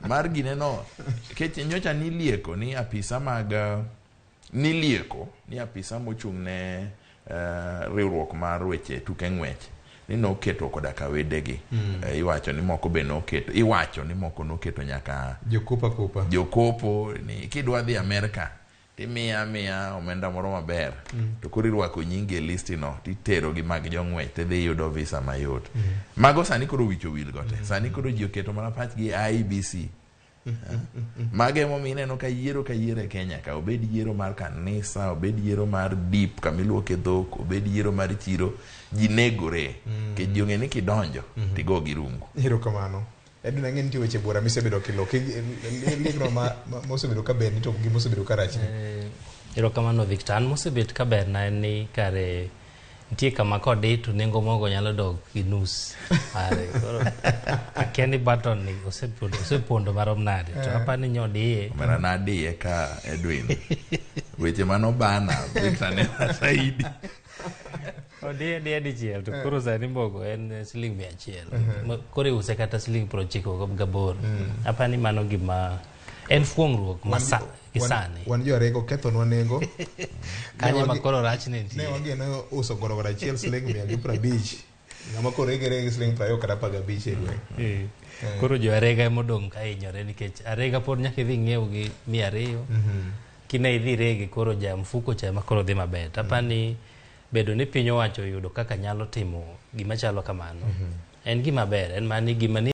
Mar gine no kech nyocha nilieko ni apisa mag nilieko ni apisa mochung' ne riwruok mar weche tuke ng'wech ni noketo koda ka wedegi. Iwacho ni moko be noketo, iwacho ni moko noketo nyaka jokopo akopa. Jokopo ni kidwa dhi Amerka timiya miya omenda moro maber to koro irwako nyingi e listi no titero gi mag jong'wech tidhi yudo visa mayot. Mago sani koro wich owil go te. Sani koro ji oketo mana pachgi e IEBC. Mago emomiyo ineno ka yiero ka yiero e Kenya ka, obed yiero mar kanisa, obed yiero mar dip kamiluoke dhok, obed yiero mar chiro, ji negore nikech ji ong'e ni kidonjo tigo gi rungu. Erokamano. Edwin, ang'e nitie weche buora misebedo kilo liekno mosebedo ka berni to gi mosebedo ka rachni. Erokamano Victor. An mosebet ka berna en ni kare nitie kama kodi to nengo mogo nyalo dok gi nus mare. Koro akia ni button ni osepondo marom nade. To apa ni nyodiye. Omera nadiye ka Edwin. Weche manobana Victor ne saidi. Odiye diye dichiel to koro sani mogo en siling 100. Koro iuse kata siling 98. Apa ni mano gima en fuong'ruok ma gi sani. Wan jo arego kethonwa nengo. Kanye ma koro rach ne nitie. Ne wageno uso gorogoro achiel siling 150. Ng'ama koro regere gi siling 20 kata 15 e gweng'. Koro jo arega emodong' ka hinyore nikech arega pod nyaka idhi ng'iew gi 200. Kine idhi rege koro ja mfuko cha ema koro dhi maber. To apani bedo ni piny owacho oyudo kaka nyalo timo gima chalo kamano. En gima ber, en mana ni gima ni